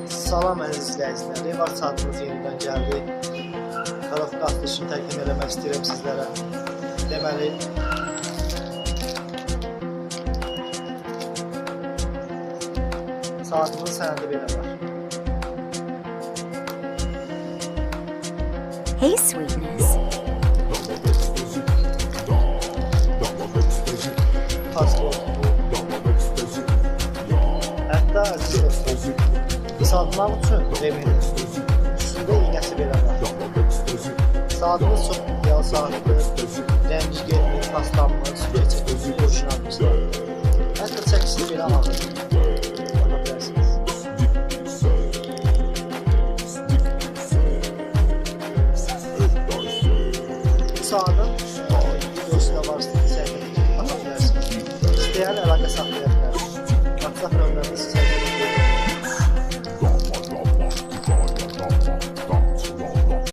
Salam əziz izləyicilər, Revar saatımız yenidən gəldi. Karovka atılışını təqdim eləmək istəyirəm sizlərə. Deməli, saatımızın sənədi belə var. Hey, sweetness. Pasport bu. Hətta əziz dostlar, qısaltmaq üçün remini, üstündə iynəsi belə var. Saatımız çox ideal saatdır. Rəngi getmir, paslanmır, su keçirmir, orijinal bir saat. Hətta çəkisi belə ağır.